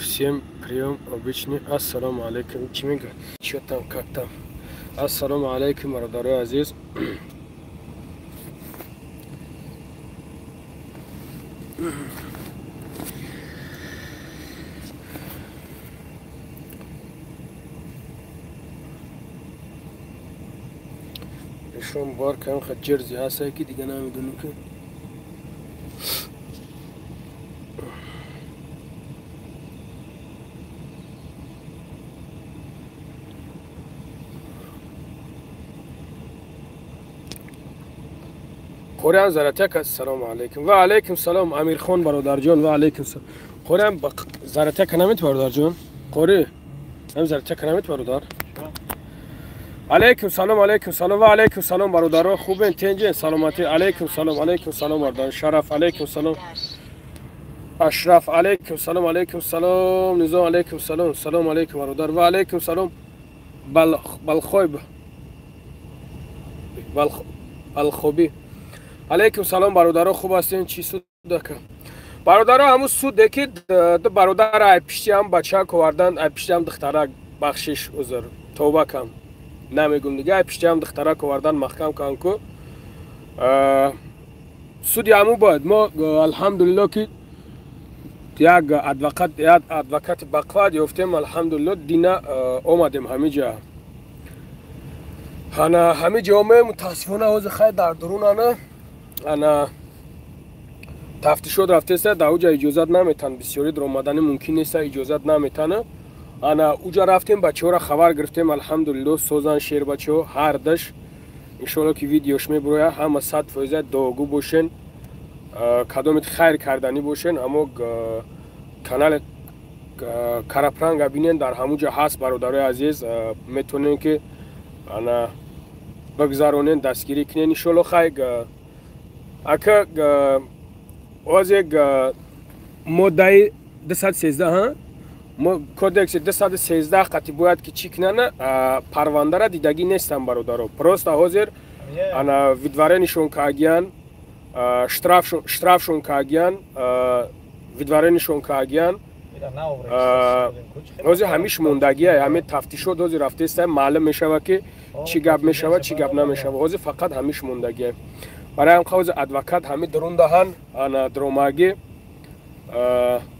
Всем прием обычный. Ассаламу алейкум. Чӣ мега? Чё там, как там? Ассаламу алейкум, бародарои азиз. Ишон бор кам хаҷирзи ҳастае ки дига намедонем ки Қориан заратяк. Ассалому алайкум. Ва алайкум салом, Амирхон бародарҷон. Ва алайкум салом. Қориан заратяк намет бародарҷон? Қори ҳам заратяк намет бародар? Алайкум салом, алайкум салом, ва алайкум салом бародаро. Хубен, тенҷен, саломатӣ. Алайкум салом, алайкум салом бародар. Шараф, алайкум салом. Ашраф, алайкум салом, алайкум салом. Низом, алайкум салом. Салом алайкум бародар. Ва алайкум салом. Балхойб. Балхоби. Алайкум салом бародаро, хуб ҳастен? Чӣ судака? Бародаро, ҳамун суде ки ду бародар ай пишти ҳам бачак овардан, ай пишти ҳам духтарак, бахшиш, узр, тавба кам. Намегум дига, ай пишти ҳам духтарак овардан маҳкам кан ку. Суди ҳамун бояд. Мо алҳамдулилло ки як адвокат, як адвокати бақват ёфтем, алҳамдулилло дина омадем ҳамиҷа. Ана ҳамиҷа омем, мутаассифона ҳозир хай дар дурун ана ана тафтишот рафтеста, дар уҷа иҷозат наметан, бисёри даромадани мумкин неста, иҷозат наметана. Ана уҷа рафтем, бачаҳоро хабар гирифтем, алҳамдулилло созан шербачаҳо ҳардаш. Иншоалло ки видеош мебурояд, ҳама 100% дуогӯ бошен, кадомет хайр карданӣ бошен, ҳамо канали Карапранга бинен, дар ҳамуҷа ҳаст бародарои азиз, метавонем ки ана бигзаронен, дастгирӣ кунен иншоалло. Хай ака озе моддаи 213 ҳа мо кодекси 213 қати бояд ки чӣ кунана, парвандара дидагӣ нестам бародаро. Просто ҳозир ана выдворение шон каагиян, штрафшон каагиян, выдворение шон каагиян. Ҳозир ҳамиш мондагия, ҳамин тафтишот ҳозир рафтеста, маълум мешава ки чӣ гап мешава, чӣ гап намешава. Ҳозир фақат ҳамиш мондагия. Барои ҳам ҳозир адвокат ҳами дурун даҳан, ана дромагӣ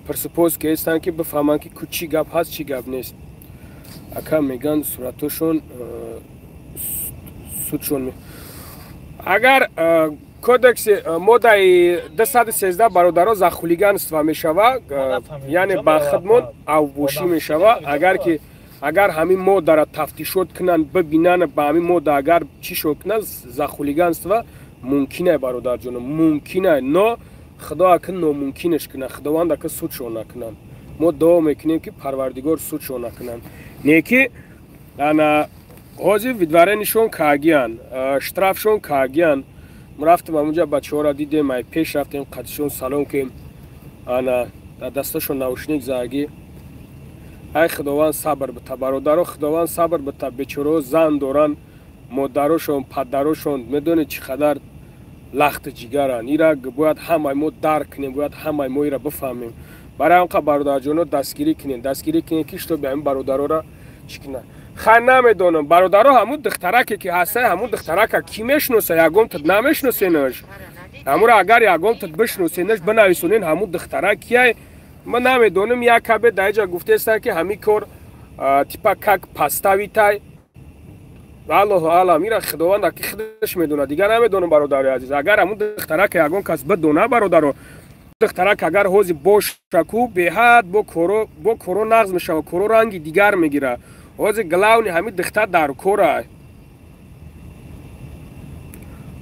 пресуппоз ки ҳестанд ки бифаҳманд ки чӣ гап ҳаст, чӣ гап нест. Ака меган суратошон судшон. Агар кодекси моддаи 213 бародаро за хулиганство мешава, яъне ба хидмон авбошӣ мешава. Агар ки агар ҳамин моддара тафтишот кунанд, бибинанд, ба ҳамин модда агар чӣ шо кунанд, за хулиганство мумкин бародарҷоно, мумкин, но худо ака номумкинаш кунад, худованд ака судшон накунанд. Мо дуо мекунем ки парвардигор судшон накунанд. Не ки ана ҳозир выдворение шон каагиян, штрафшон каагиян. Рафтем ҳамунҷа бачаҳоро дидем, ай пеш рафтем, қатишон салом кем, ана дар дасташон наушник заагӣ. Ай худованд сабр бита бародаро, худованд сабр бита. Бечораҳо зан доранд, модарошон, падарошон, медонед чӣ қадар лахти ҷигаранд. Ира бояд ҳамаи мо дарк кунем, бояд ҳамаи мо ира бифаҳмем. Барои ҳамқа бародарҷоно дастгирӣ кунем, дастгирӣ кунем ки шутоби ҳамин бародароро чӣ кунанд. Хай намедонам бародаро, ҳамун духтараке ки ҳаста, ҳамун духтарака кӣ мешиноса? Ягон тад намешиносенаш. Ҳамуро агар ягон тад бишиносенаш, бинависонен ҳамун духтарак кияй. Ман намедонам, як кабе дар иҷа гуфтеста ки ҳамин кор типа как поставитай. Аллоҳу алам, ира худованд аки худаш медонад, дигар намедонам бародари азиз. Агар ҳамун духтарака ягон кас бидона бародаро, духтарак агар ҳозир бошаку беҳад бо коро, бо коро нағз мешава, коро ранги дигар мегира. Ҳозир главный ҳамин духтар дар кора.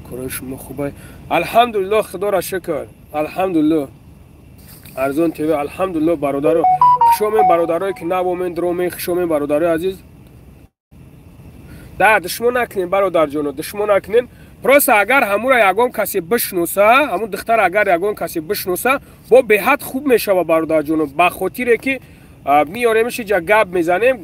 Корои шумо хубай, алҳамдулилло, худоро шукр, алҳамдулилло. Арзон ТВ, алҳамдулилло бародаро. Хушомен бародарое ки навомен, дромен, хушомен бародарои азиз. Да душмон накунен бародарҷоно, душмон накунен. Просто агар ҳамура ягон касе бишноса, ҳамун духтар агар ягон касе бишноса, бо беҳад хуб мешава бародарҷоно, ба хотире ки меоремш иҷа гап мезанем,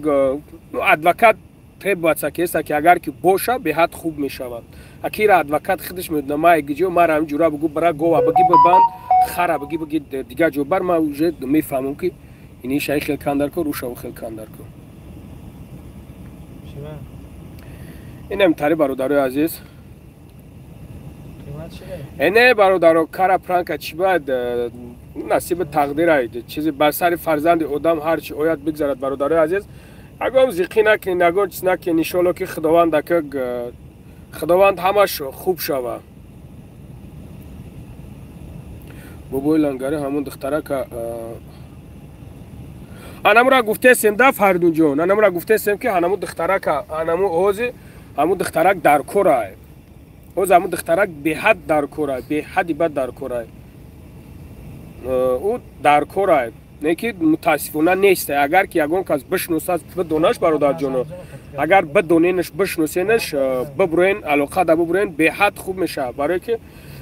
адвокат требоваться ки ҳеста ки агар ки боша беҳад хуб мешавад. Акира адвокат худаш медона, ма гиҷо мара ҳамин ҷура бугу бара гова биги бибанд, хара биги биги дигар ҷо бар, ман уже мефаҳмам ки Ини шай хел кандаркор, ушав хел кандаркор. Инам тари бародарои азиз. Эне бародаро кара пранка чӣ бояд насиби тақдир айд. Чизи ба сари фарзанди одам ҳар чи ояд бигзарад бародарои азиз. Ягон зиқӣ накунед, ягон чиз накунед, иншоалло ки Худованд ака Худованд ҳамаш хуб шава. Бобои лангари ҳамон духтарака анамура гуфтесем да Фаридунҷон, анамура гуфтесем ки ҳанаму духтарака, анаму ози ҳамун духтарак дар корай. Оз ҳамун духтарак беҳад дар корай, беҳади бад дар корай. Ӯ дар корай, не ки мутаассифона нест. Агар ки ягон кас бишносад, бидонаш бародарҷоно, агар бидоненаш, бишносенаш, бибурен, алоқа да бибурен, беҳад хуб мешавад. Барое ки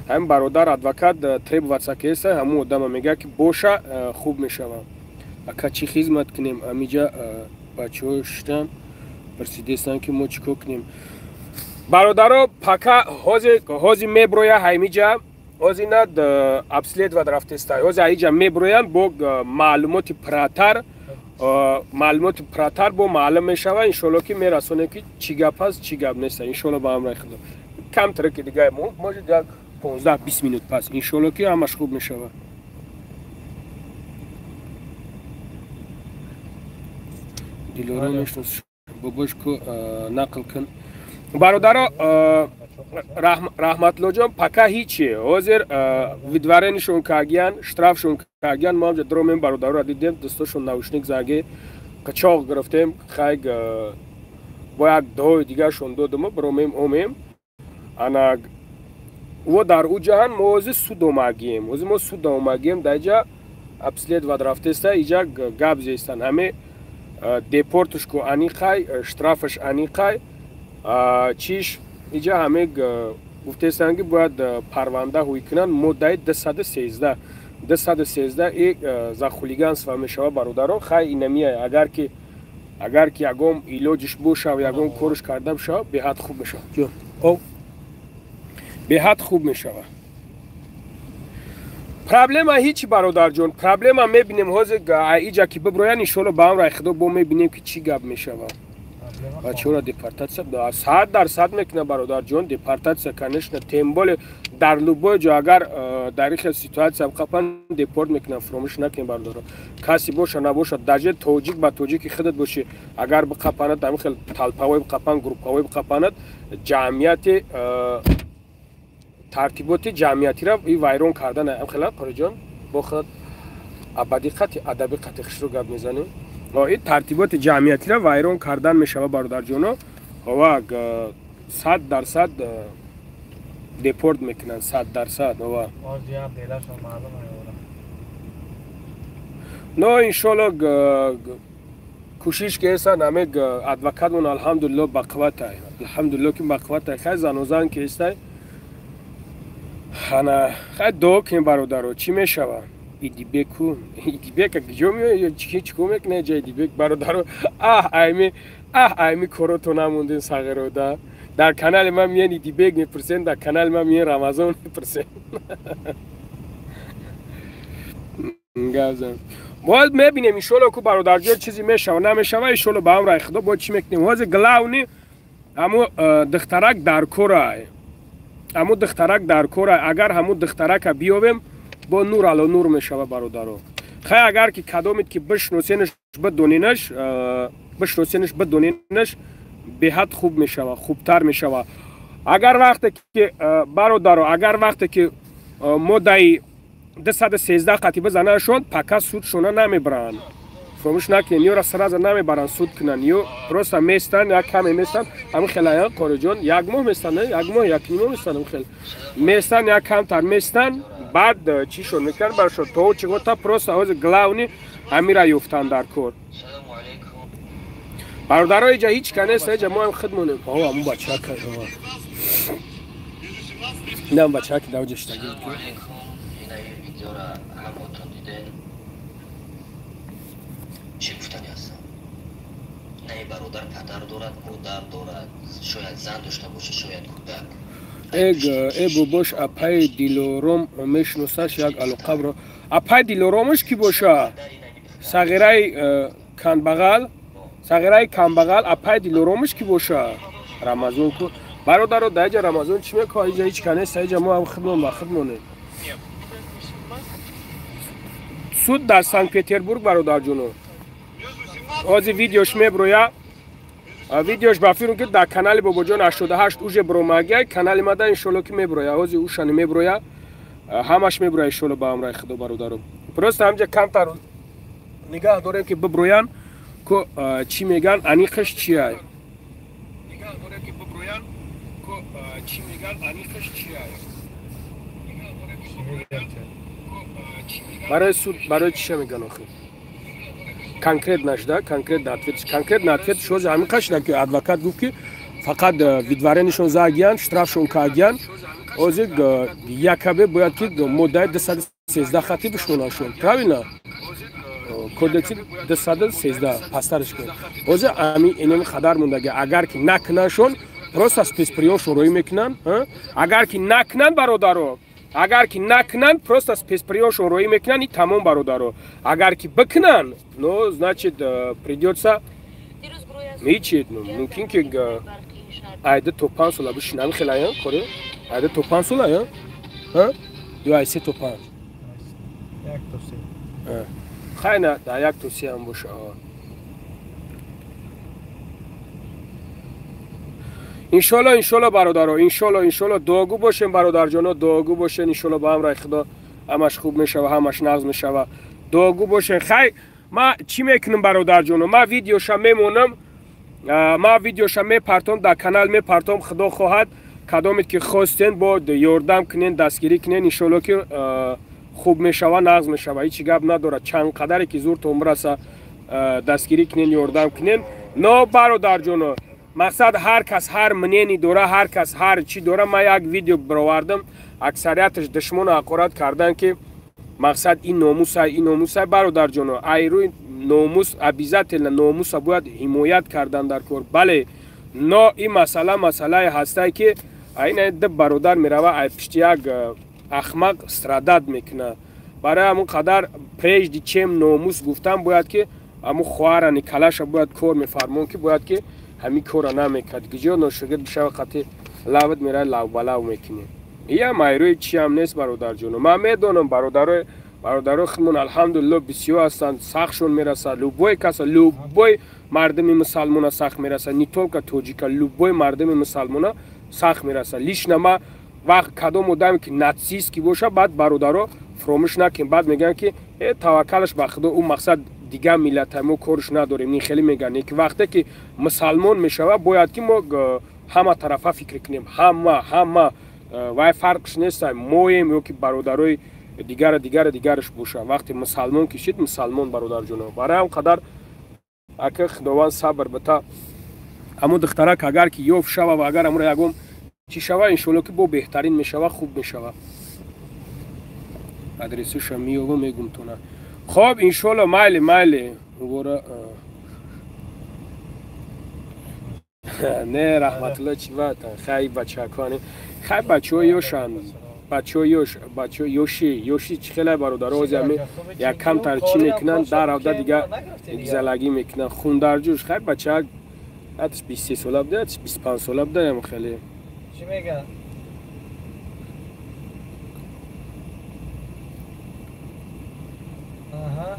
ҳамин бародар адвокат требоваться кеса, ҳамун одама мегӯяд ки боша хуб мешавад. Ака чӣ хизмат кунем? Амиҷа бачаҳо шиштан пурсидестанд ки мо чӣ кор кунем. Бародаро пака ҳози меброя ҳаймиҷа, ҳози на обследовать рафтеста. Ҳози аиҷа меброянд бо маълумоти пратар, маълумоти пратар бо маълум мешава. Иншоалло ки мерасонем ки чӣ гап аст, чӣ гап нест. Иншоалло ба амраи Худо. Камтаре ки дига может як 15-20 минут пас иншоалло ки ҳамаш хуб мешава. Дилора мешнос бобошку нақл кун. Бародаро раҳматллоҷон пака ҳичи ҳозир видваренишон кагиян, штрафшон кагиян. Мо ҳамҷа дромем бародароро дидем, дастошон наушник заги қичоқ гирифтем, хай бо як дуои дигаршон додимо, биромем омем. Ана во дар ӯ ҷаҳан мо ҳозир суд омагием, ҳозир мо суд омагием. Дар иҷа обследовать рафтеста, иҷа гап зестан ҳаме депортш ку аниқай, штрафаш аниқай, чиш иҷа ҳаме гуфтестанд ки бояд парванда ҳуй кунанд. Моддаи 213 213 и за хулиганство мешава бародаро. Хай инамия агар ки ягон илоҷиш бошав, ягон корш карда бошава, беҳад хуб мешава. Ҷон, беҳад хуб мешава. Проблема ҳичи бародарҷон, проблема мебинем ҳозир иҷа ки биброян, иншоалло ба амраи Худо бо мебинем ки чӣ гап мешава. Бачаҳоро депортатсия 100% мекунад бародарҷон, депортатсия конечно, тем более дар любой ҷо агар дар ин хел ситуатсия қапан депорт мекунанд. Фуромӯш накунед бародаро, касе боша набоша, даже тоҷик ба тоҷики худат бошӣ, агар биқапанад ҳамин хел толпавой биқапан, группавой биқапанад, ҷамъияти тартиботи ҷамъиятиро и вайрон кардан ҳам хела қориҷон бо худ абадӣ қати адабӣ қати хушрӯ гап мезанем. Ин тартиботи ҷамъиятиро вайрон кардан мешава бародарҷоно. Ова 100% депорт мекунанд, 100%. Ова но иншоалло кӯшиш кесан ҳаме адвокатмон алҳамдулилло бақувватай, алҳамдулилло ки бақувватай. Хай занозан кестай, ана хай дуо кунем бародаро, чӣ мешава. Идибеку, Идибека куҷо меояд, чӣ кор мекунад ҷа Идибек бародаро? Аҳ айми, аҳ айми корото намонден сағирода. Дар канали ман миен Идибек мепурсен, дар канали ман миен Рамазон мепурсен. Гап зан. Бояд мебинем иншоалло ку бародарҷон чизе мешава намешава, иншоалло ба амраи Худо бояд чӣ мекунем. Ҳозир главни ҳамун духтарак дар корай, ҳамун духтарак дар корай. Агар ҳамун духтарака биёбем, бо нур ало нур мешава бародаро. Хай агар ки кадомед ки бишносенаш, бидоненаш, бишносенаш, бидоненаш, беҳад хуб мешава, хубтар мешава. Агар вақте ки бародаро, агар вақте ки моддаи 213 қати бизанашон, пака судшона намебаранд. Фаромӯш накунед, ёра сразу намебаранд суд кунанд, ё просто местанд, як каме местанд, ҳамин хел ая қориҷон як моҳ местанд, як моҳ, як ним моҳ местанд, ҳамин хел местанд, як камтар местанд, баъд чишон мекунанд барашон то чигота. Просто ҳозир главни ҳамира ёфтан дар кор. Бародаро иҷа ҳеч ка нест, иҷа мо ҳам худ монем. О, ҳамун бачака, инам бачаки давҷа штаги. Чӣ гуфтани ҳастам? На ин бародар падар дорад, модар дорад, шояд зан дошта бошад, шояд кӯдак. Э бобош апаи Дилором мешиносаш, як алоқабро. Апаи Дилоромаш кӣ боша? Сағираи канбағал, сағираи камбағал апай Дилоромиш ки боша? Рамазон ку бародаро, дар иҷа Рамазон чӣ мекоҳад? Иҷа ҳеҷ ка нест, иҷа мо ҳам худмон ба худмонем. Суд дар Санкт-Петербург, бародарҷоно. Ҳозир видеош меброя. Видеош ба фирм ки дар канали Бобоҷон 88 уже бромагия, канали мада иншолло ки меброя. Ҳозир ушани меброя. Ҳамаш меброя иншолло ба амраи Худо, бародаро. Просто ҳамҷа камтар нигаҳ дорем ки биброян, ку чӣ меган, аниқаш чия. Нигаҳ дорем ки биброян, ку чӣ меган, аниқаш чия. Барои суд, барои чиша меган охир? Конкретно шда, конкретно ответ, конкретно ответ шози ҳамин қашда ки адвокат гуфт ки фақат выдворение шон заагиян, штрафшон каагиян. Ҳозир якабе бояд ки моддаи 213 хати бишнонашон. Правильно? Кодекси 213 пастарш кун. Ҳозир ами инем хадар мондаги, агар ки накунашон, просто спецприём шон роӣ мекунанд. Агар ки накунанд, бародаро, агар ки накунанд, просто спецприём шон роӣ мекунанд, и тамом, бародаро. Агар ки бикунанд, ну, значит, придётся мечид, мумкин ки 2 то 5 сола бишинам хелая, коре? 2 то 5 сола, я? Ё ай 3 то 5? 1 то 3. Хайна, да 1 то 3 ҳам боша. Иншолло, иншолло, бародаро, иншолло, иншолло, дуогӯ бошем, бародарҷоно, дуогӯ бошен. Иншолло ба амраи Худо ҳамаш хуб мешава, ҳамаш нағз мешава. Дуогӯ бошен. Хай, ма чӣ мекунам, бародарҷоно? Ма видеоша мемонам, ма видеоша мепартом, дар канал мепартом. Худо хоҳад, кадомед ки хостен, бо ёрдам кунен, дастгирӣ кунен. Иншолло ки хуб мешава, нағз мешава, ҳечи гап надорад. Чанд қадаре ки зуртон бираса, дастгирӣ кунен, ёрдам кунен. Но, бародарҷоно, мақсад, ҳар кас ҳар мнение дора, ҳар кас ҳар чӣ дора. Ман як видео бировардам, аксарияташ душмону ҳақорат кардан ки мақсад ин номусай, ин номусай. Бародарҷоно, ай рӯи номус обязательно номуса бояд ҳимоят кардан дар кор, бале, но ин масъала масъалае ҳастае ки айн ду бародар мерава, ай пишти як ахмақ страдать мекунад. Барои ҳамон қадар, прежде чем номус гуфтан, бояд ки ҳамун хоҳарани калаша бояд кор мефармон ки бояд ки ҳамин корра намекард. Гиҷо ношогирд бишава, қати лавт мерай, лавбалав мекунӣ. Иям айрӯи чиам нест, бародарҷоно. Ман медонам, бародарои бародарои худмон, алҳамдулилло, бисёр ҳастанд, сахтшон мерасад. Любой каса, любой мардуми мусалмона сахт мерасад, не только тоҷика, любой мардуми мусалмона сахт мерасад. Лично ма вақт кадом одаме ки нацист ки боша, баъд, бародаро, фуромӯш накунем, баъд мегӯянд ки э, таваккалаш ба Худо, ӯ мақсад дигар миллата, мо корш надорем, ин хеле мегӯянд. Ки вақте ки мусалмон мешава, бояд ки мо ҳама тарафа фикр кунем, ҳама вай фарқш нест, моем ё ки бародарои дигара, дигара, дигараш боша. Вақте мусалмон кишид, мусалмон, бародарҷоно. Барои ҳам қадар, ака, Худованд сабр бита. Ҳамун духтарак агар ки ёфт шава ва агар амро ягон чӣ шава, иншолло ки бо беҳтарин мешава, хуб мешава. Адресуша меёвам, мегумтона. Хоб, иншолло, майли, майли. Гора не, раҳматулло, чӣ вата. Хай, бачакони, хай, бачаҳо ёшанд, бачаҳо ёш, бачаҳо ёши, ёши чӣ хеле, бародаро. Ҳози ами як камтар чӣ мекунанд, дар авда дига гизалагӣ мекунанд, хундарҷӯш. Хай, бачаак атш 23 сола буда, атш 25 сола буда, ям хеле. Чӣ мегӯянд? Аҳа.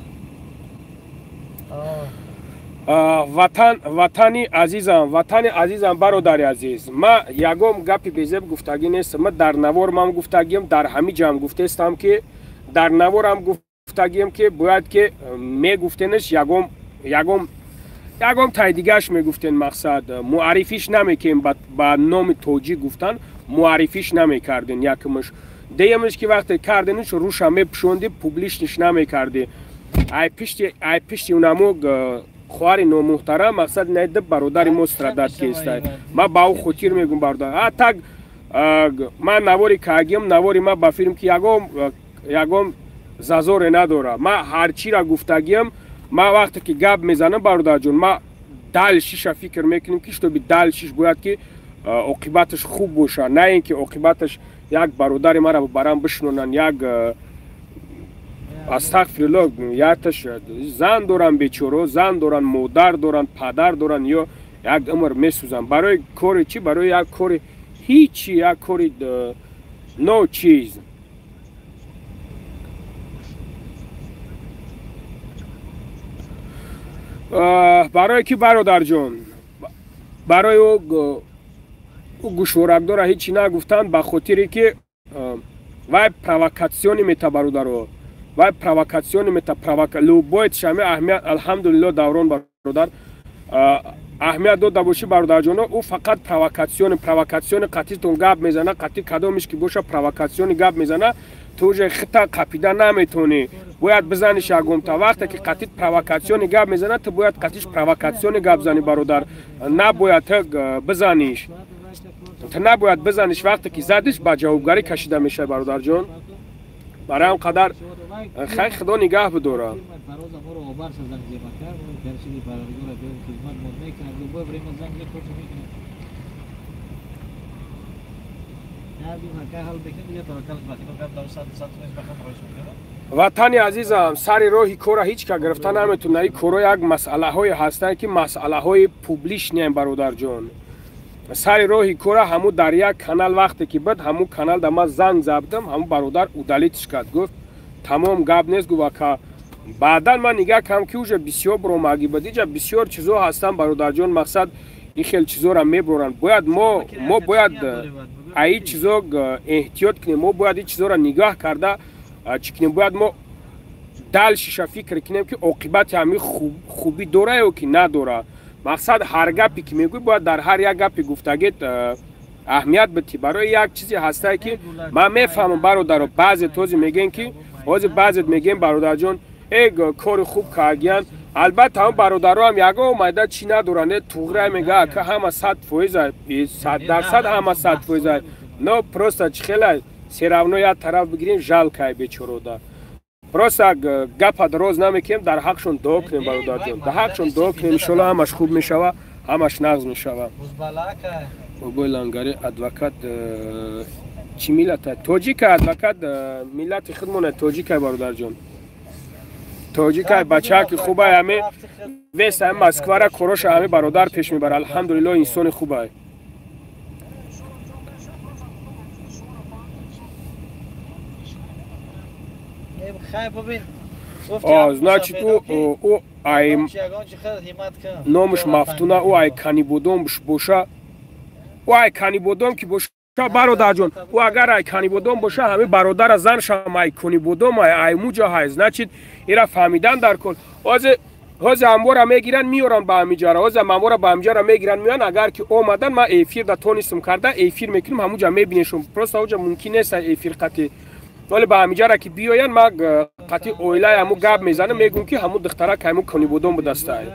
Ватан, ватани азизам, ватани азизам, бародари азиз, ма ягон гапи безеб гуфтагӣ нестам. Ма дар навор мам гуфтагиам, дар ҳами ҷамъ гуфтестам ки дар наворам гуфтагиам ки бояд ки мегуфтенаш, ягон тай дигаш мегуфтен, мақсад, муаррифиш намекем, ба номи тоҷик гуфтан муаррифиш намекарден. Якумаш. Дуюмаш ки вақте карденш, руша мепӯшонди, публичный ш намекардӣ. Ай пишти унамо хоҳари номуҳтарам, мақсад, найда бародари мо страдать кестай. Ма ба ӯ хотир мегум, бародар. А так ман навори кагиам, навори ма ба филм ки ягон зазоре надора. Ма ҳарчира гуфтагиам, ма вақте ки гап мезанам, бародарҷон, ма дальше ша фикр мекунем ки чтобы дальше ш бояд ки оқибаташ хуб боша, на ин ки оқибаташ як бародари маро барам бишнонанд, як Астағфируллоҳ, якташ зан доран, бечоро зан доран, модар доран, падар доран, ё як умр месӯзанд. Барои кори чӣ? Барои як кори ҳичи, як кори ночиз. Барое ки бародарҷон, барои ӯ гӯшворакдора ҳичи нагуфтанд, ба хотире ки вай провокатсиони мета, бародаро, вай провокатсиони мета, любой шами аҳамият. Алҳамдулилло, даврон бародар, аҳамият дода бошӣ бародарҷоно, ӯ фақат провокатсиони қатитон гап мезана, қатӣ кадомиш ки боша провокатсиони гап мезана, ту уже хита қапида наметонӣ, бояд бизаниш ягонта. Вақте ки қатит провокатсиони гап мезана, ту бояд қатиш провокатсиони гап зани, бародар, набояд ту бизаниш, ту набояд бизаниш. Вақте ки задиш, ба ҷавобгарӣ кашида мешавӣ, бародарҷон. Барои ҳам қадар хай худо нигаҳ бидора. Ватани азизам, сари роҳи кора ҳеҷ ка гирифта наметавонад. Ин коро як масъалаҳое ҳастанд, ки масъалаҳои публичниям, бародарҷон. Сари роҳи кора ҳаму дар як канал вақте ки буд, ҳаму канал да ман занг забдам, ҳаму бародар удалить кард, гуфт тамом, гап нест, гуфт ака. Баъдан ман нигаҳ кардам, ки уже бисёр буромагӣ буд, иҷа бисёр чизо ҳастанд, бародарҷон. Мақсад ин хел чизоро мебуранд. Бояд мо бояд аи чизо эҳтиёт кунем, мо бояд ин чизоро нигаҳ карда чӣ кунем, бояд мо дальшиша фикр кунем, ки оқибати ҳамин хубӣ дора ё ки надора. Мақсад ҳар гапе ки мегӯй, бояд дар ҳар як гапе гуфтагит аҳамият битӣ. Барои як чизе ҳастае, ки ман мефаҳмам, бародаро, баъзе този мегӯен, ки ҳозир баъзет мегӯен, бародарҷон, э кори хуб кардиян. Албатта ҳам бародароам ягон майда чӣ надоранд, туғра мега, ака ҳама 100%, 100% ҳама 100%. Но просто чӣ хела всё равно як тараф бигирем, жалкай бечорода. Просто гапа дароз намекунем, дар ҳақшон дуо кунем, бародарҷон, дар ҳақшон дуо кунем, иншоалло ҳамаш хуб мешава, ҳамаш нағз мешава. Бобои Лангари адвокат чӣ миллата? Тоҷика адвокат, миллати худмона тоҷикай, бародарҷон. Тоҷикай, бачаки хубай, ҳаме вес ҳами Москвара короша ҳами бародар пеш мебара. Алҳамдулилло, инсони хубай. Значит, ӯ ай номаш Мафтуна, ӯ ай Канибодом боша, ӯ ай Канибодом ки боша, бародарҷон, ӯ агар ай Канибодом боша, ҳами бародара заншам ай Канибодом, ай муҷа ҳай. Значит, ира фаҳмидан дар кор. Ҳозир амвора мегиранд, меоранд ба ҳамиҷара. Ҳозир амвора ба ҳамиҷара мегиранд, меоянд. Агар ки омадан, ман эфир да тонистам карда, эфир мекунем, ҳамуҷа мебинешум. Просто ҳуҷа мумкин нест эфир қатӣ. Вале ба ҳамиҷара ки биёянд, ман қатӣ оилаи ҳаму гап мезанам, мегӯм, ки ҳаму духтарак ҳаму Канибодом будастай.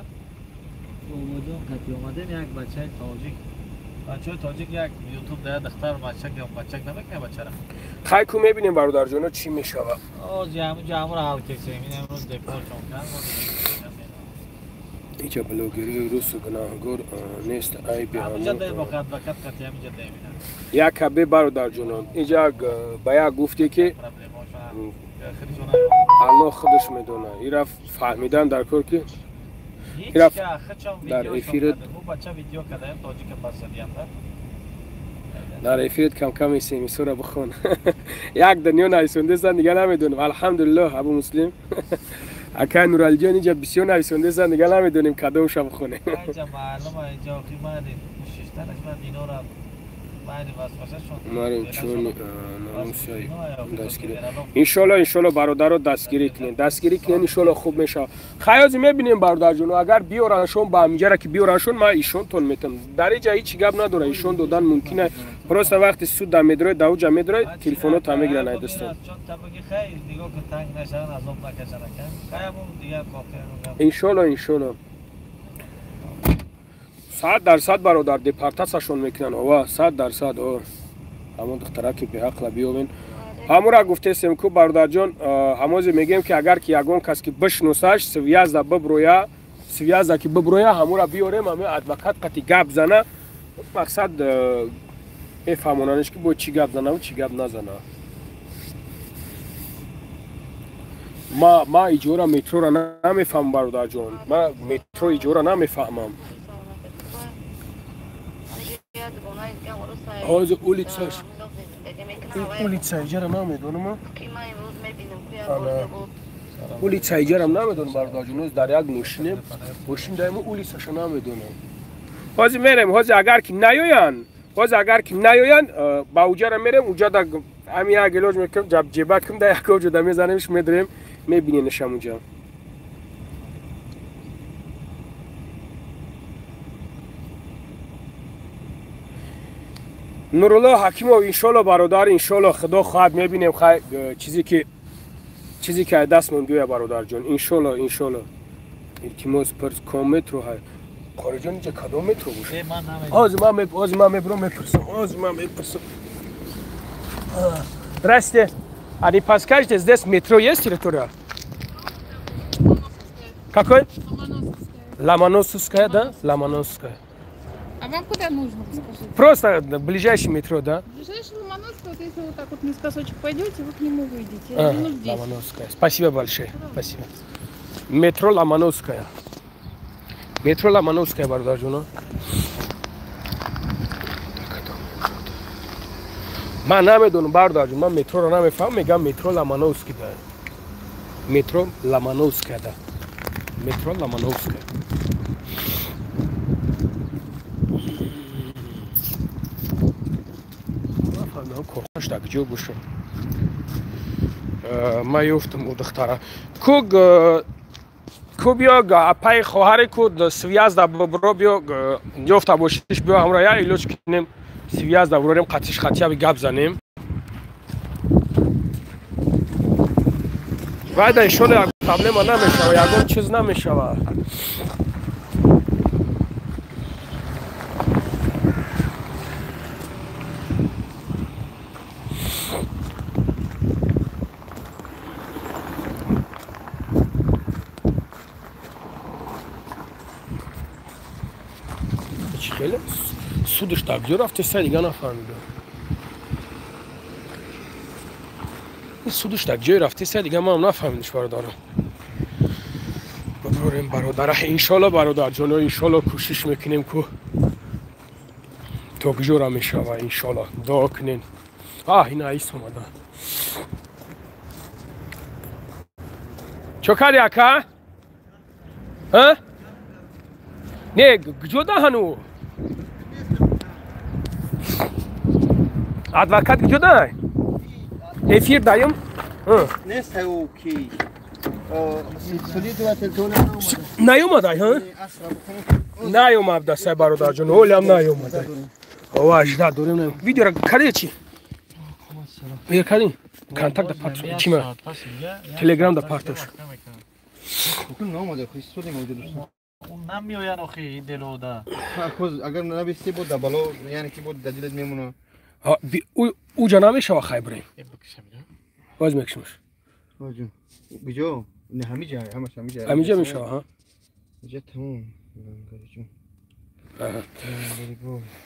Бачаҳои тоҷик як ютуб да духтар бачак ё бачак намекунад бачара. Хай ку мебинем, бародарҷоно, чӣ мешавад. Оз ҳамуҷа ҳамуро ҳал кесем. Ин имрӯз депортшон кард. Иҷа блогери русу гунаҳгор нест, айби ҳамуҷа дай боқад адвокат қати ҳамуҷа дай бинам. Як кабе, бародарҷонон, иҷа ба як гуфте, ки Аллоҳ худаш медонад. Ира фаҳмидан дар кор, ки дар эфират дар эфират камкам смсора бихон. Як дунё нависондесан, дига намедонем. Алҳамдулиллоҳ, Абу Муслим, акай Нуралиҷон, инҷа бисёр нависондесан, дига намедонем кадомша бихонем. Марим чун номусай дастгирӣ. Иншоалло, иншоалло, бародаро, дастгирӣ кунед, дастгирӣ кунед, иншоалло хуб мешавад. Хай ҳозир мебинем, бародарҷоно, агар биёраншон ба ҳамиҷара ки биёраншон, ман ишонтон метам. Дар иҷа ҳеҷ гап надора, ишон додан мумкин аст. Просто вақти суд да медрои, да уҷа медрои, телефонота мегиранд ай дастон. Иншоалло, иншоалло. 100% бародар, депортатсияшон мекунанд. Ова 100%. О ҳамон духтараки беақла биёвен. Ҳамура гуфтесем ку, бародарҷон, ҳамозе мегӯем, ки агар ки ягон кас ки бишносаш, связда биброя, связда ки биброя, ҳамура биёрем, ҳами адвокат қати гап зана. Мақсад мефаҳмонанеш, ки бо чӣ гап занаву чӣ гап назана. Ма иҷора метрора намефаҳмам, бародарҷон. Ма метро иҷора намефаҳмам. Ҳозир улицаш. Улица иҷара намедонам. Улица иҷарам намедонам, бародарҷон. Ҳозир дар як мошинем. Мошин даемо улицаша намедонам. Ҳозир мерем, ҳозир агар ки наёянд, ҳозир агар ки наёянд, ба уҷара мерем, уҷа да ҳами як илоҷ мекунем, ҷеба кунем, да як оҷо да мезанемш, медорем, мебиненашам уҷа. Нурулло Ҳакимов, иншолло бародар, иншолло худо хоҳад мебинем, хай чизе ки ай дастмон биёя, бародарҷон, иншолло, иншолло. Илтимос пурс, ком метро ҳай. Қориҷон, инҷа кадом метро бошад? Ҳозир ман мебурам, мепурсам, ҳозир ман мепурсам. Здрасте. А не подскажете, здесь метро есть территория? Какой? Ломоносовская, да? Ломоносовская. А вам куда нужно, скажите? Просто ближайший метро, да? Ближайший Ломоносовская, вот если вот так вот наискосочек пойдете, вы к нему выйдете. А, Ломоносовская. Спасибо большое. Спасибо. Метро Ломоносовская. Метро Ломоносовская, бародарҷоно. Ман намедонам, бародарҷон, ман метроро намефаҳмам, мегам метро Ломоносовский, да. Метро Ломоносовская, да. Метро Ломоносовская. Нафаҳмидам, корхонаш дар куҷо бошад. Ман ёфтам ӯ духтара. Ку биё, апаи хоҳаре ку связь да бро биё, ёфта бошиш биё ҳамроҳ я илоҷ кунем, связь да бурорем, қатиш хатияби гап занем. Вайда иншолло як проблема намешава, ягон чиз намешава. Хеле судаш дар куҷо рафтеса, дига нафаҳмидам. Ин судаш дар ҷое рафтеса, дига манам нафаҳмидиш, бародарам. Бибурем, бародара, иншолло, бародарҷоно, иншолло кӯшиш мекунем, ку то куҷора мешава, иншолло. Дуо кунен. А, ина аис омада. Чо кардӣ, ака? А? Не, куҷо даҳану? Адвокат куҷо дай? Эфир даем? Наёмадай, ҳа? Наёмада, сай бародарҷон, ҳолиам наёмадай. Ова, жда дорем. Видеора кардӣ чи? Видео кардӣ? Контакт да партош. Чи ма? Телеграм да партош. Намеоян охи делода. Агар набисти буд да бало, яъне ки буд да дилат мемона. Уҷа намешава, хай бирем. Боз мекшимаш. Боҷун. Куҷо? Не, ҳамиҷа, ҳамаш ҳамиҷа. Ҳамиҷа мешава, ҳа? Иҷа тамом.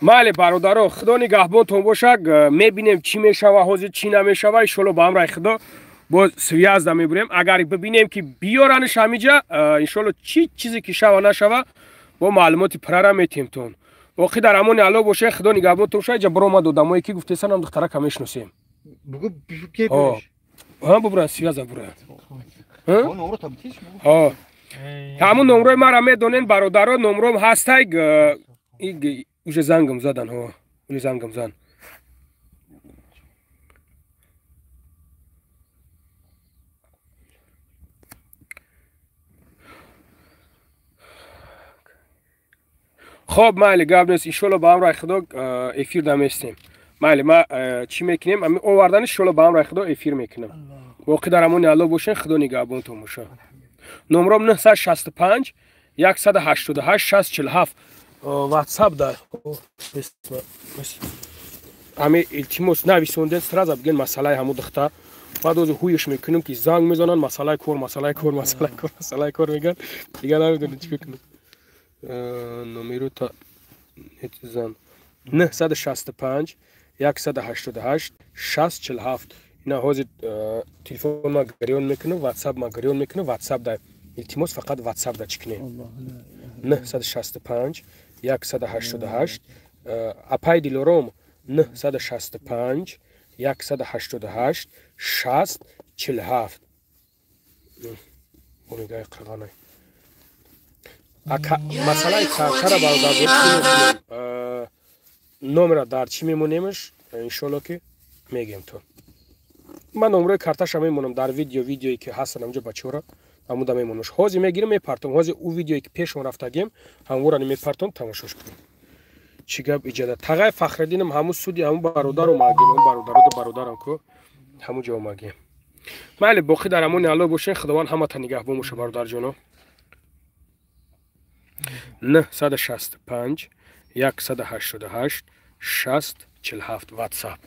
Майли, бародаро, худо нигаҳбонтон бошад. Мебинем чӣ мешава, ҳозир чӣ намешава. Иншолло ба ҳамраҳи худо боз связь да мебурем. Агар бибинем ки биёранш ҳамиҷа, иншолло чӣ чизе ки шава нашава, бо маълумоти пуррара метиҳемтон. Боқӣ дар амони Аллоҳ бошед, худо нигаҳбонтон бошад. Иҷа биромад одамое ки гуфтесанам духтарака мешиносем. Бугу ке пеш. Ҳа, бубуран, связа буран. Ҳа. Ҳамун номрои мара медонен, бародаро, номром ҳастай. Уже зангам задан, ҳо. Уже зангам зан. Хоб, майли, гап нест, иншолло ба ҳамраҳи худо эфир даместем. Майли, ма чӣ мекунем? Ами овардан иншолло ба ҳамраҳи худо эфир мекунам. Боқӣ дар амони Аллоҳ бошед, худо нигаҳбонтон бошад. Номром 965 188 647 WhatsApp да. Ами илтимос нависонден, сразу бигӯен масъалаи ҳамун духтар. Баъд ози ҳуеш мекунем ки занг мезананд, масъалаи кор, масъалаи кор, масъалаи кор, масъалаи кор мегӯянд. Дигар намедонем чӣ кунем. Номеру та зан 965 188 647. Ина ҳозир телефон ма гирён мекунам, ватсап ма гирён мекунам. Ватсап да, илтимос, фақат ватсап да чӣ кунем. 965 188, апай Дилором, 965 188 60 47. Омегаи қирғанай. Масъалаи картара, бародар, номера дар чӣ мемонемш, иншолло, ки мегем. То ман номерои карташа мемонам дар видео, видеое ки ҳастан амҷо, бачаҳора, ҳамуда мемонамш. Ҳозир мегирам, мепартом. Ҳозир ӯ видеое ки пешон рафтагем, ҳамворани мепартом, тамошош кунем. Чӣ гап иҷада? Тағай Фахриддинам, ҳамун суди ҳамун бародару магем, ҳамун бародароду бародарам ку ҳамун ҷо магем. Майли, боқӣ дар амони Алло бошен. Худованд ҳамата нигаҳбон боша, бародарҷоно. 965 188 60 47, ватсап.